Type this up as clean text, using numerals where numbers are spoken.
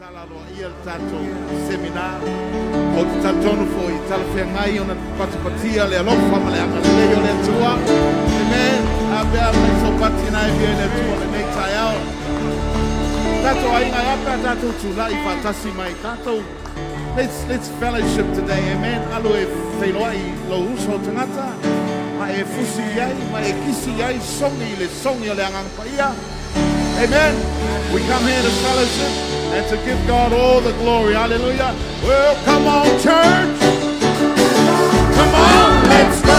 Tala aloaia le tatou seminar. Ou te talitonu foi e talafeagai ona patipatia le alofa ma le agalelei o le Atua. Amen. A pea mai saupati na e via i le Atua lenei taeao. Tatou aiga e a pe a tatou tulai faatasi mai tatou. Let's fellowship today. Amen. Alu e feiloai i lou uso o tagata ma e fusi i ai ma e kisi i ai sogi i le sogi o le Agaga Paia. Amen. We come here to fellowship and to give God all the glory. Hallelujah. Well, come on, church. Come on, let's go.